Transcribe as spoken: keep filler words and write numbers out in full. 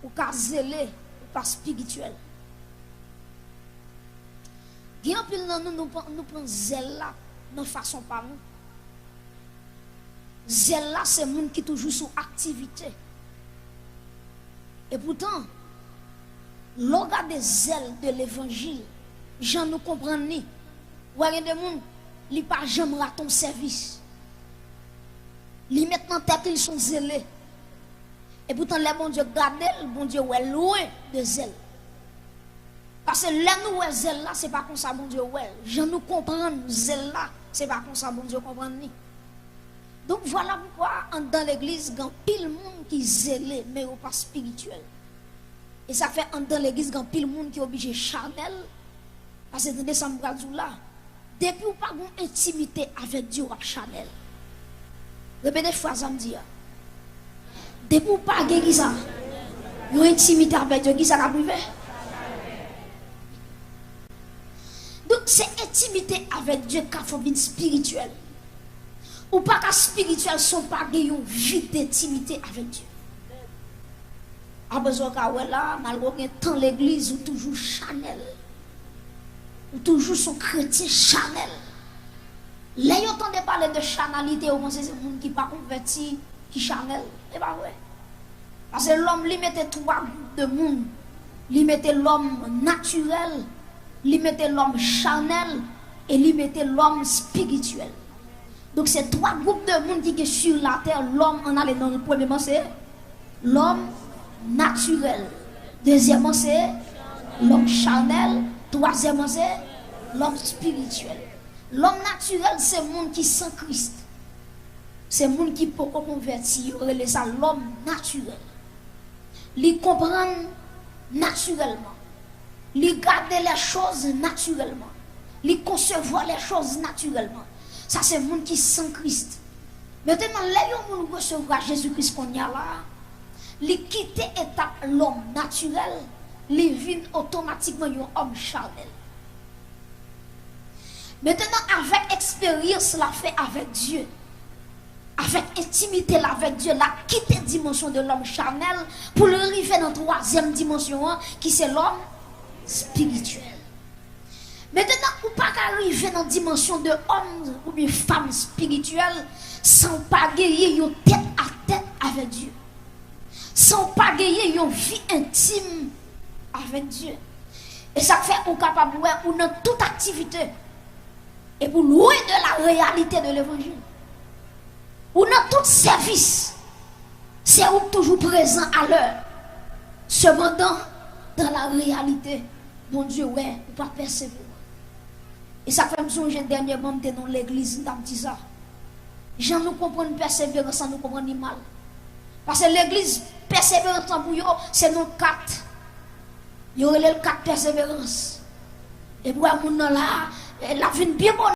Ou ka zele, ou pa espirityèl. Gen anpil nan nou, nou pran, nou pran zèl la nan fason pa nou. Zèl la se moun ki toujou sou aktivite. Epoutan, lè w gade zèl de levanjil, jan nou konprann li, ou wè gen de moun, li pa janm rate yon sèvis. Li met nan tèt li l se yon zele. Epoutan, lè Bondye gade l, Bondye wè l lwen de zèl. Paske lè nou wè zèl la, se pa konsa Bondye wè l. Jan nou konprann zèl la, se pa konsa Bondye konprann li. Donk, vwala poukwa anndan legliz, gen anpil moun ki zele, men yo pa espirityèl. E sa fè anndan legliz, gen anpil moun ki oblije chanèl. Paske tande sa m pral di w la. Depi w pa gen yon entimite avèk Dye, w ap chanèl. Repete fraz sa m di a. Depi w pa gen kisa? Yon entimite avèk Dye, kisa k ap rive? Donk, se entimite avèk Dye k ap fè w vin espirityèl. Ou pa ka espirityèl san w pa gen yon vi dentimite avèk Dye. Apre sa, w ka wè la, malgre w gen tan legliz, ou toujou chanèl. Ou toujou se yon kretyen chanèl. Lè yo tande pale de chanalite, yo panse se moun ki pa konvèti ki chanèl. E pa vre. Paske lòm, li mete twa gwoup de moun. Li mete lòm natirèl, li mete lòm chanèl, e li mete lòm espirityèl. Donk, se twa gwoup de moun ki gen sur la tè, lòm ann ale nan premyèman, se lòm natirèl. Dezyèmman, se lòm chanèl. Twazyèmman, se lòm espirityèl. Lòm natirèl, se moun ki san Kris. Se moun ki poko konvèti, yo rele sa lòm natirèl. Li konprann natirèlman. Li gade lè choz natirèlman. Li konsevwa lè choz natirèlman. Sa se moun ki san Kris. Mentnan, lè yon moun resevwa Jezi Kris kounye a la, li kite etap lòm natirèl, li vin otomatikman yon òm chanèl. Mentnan, avèk eksperyans l ap fè avèk Dye, avèk entimite l avèk Dye, l ap kite dimansyon de lòm chanèl pou l rive nan twazyèm dimansyon an, ki se lòm espirityèl. Mentnan, ou pa ka rive nan dimansyon de òm oubyen fanm espirityèl san w pa genyen yon tèt a tèt avèk Dye. San w pa genyen yon vi entim avèk Dye. E sa k fè ou kapab wè ou nan tout aktivite. Epi w lwen de la reyalite de levanjil. Ou nan tout sèvis. Se ou k toujou prezan a lè. Sepandan, dan la reyalite, Bondye wè ou pa pèseveran. E sa k fè m sonje dènyèman m te nan legliz, m t ap di sa. Jan nou konprann pèseverans lan, nou konprann li mal. Paske legliz, pèseverans lan pou yo, se nan kat. Yo rele l kat pèseverans. Epi w wè moun nan la, l ap vin byen bonè.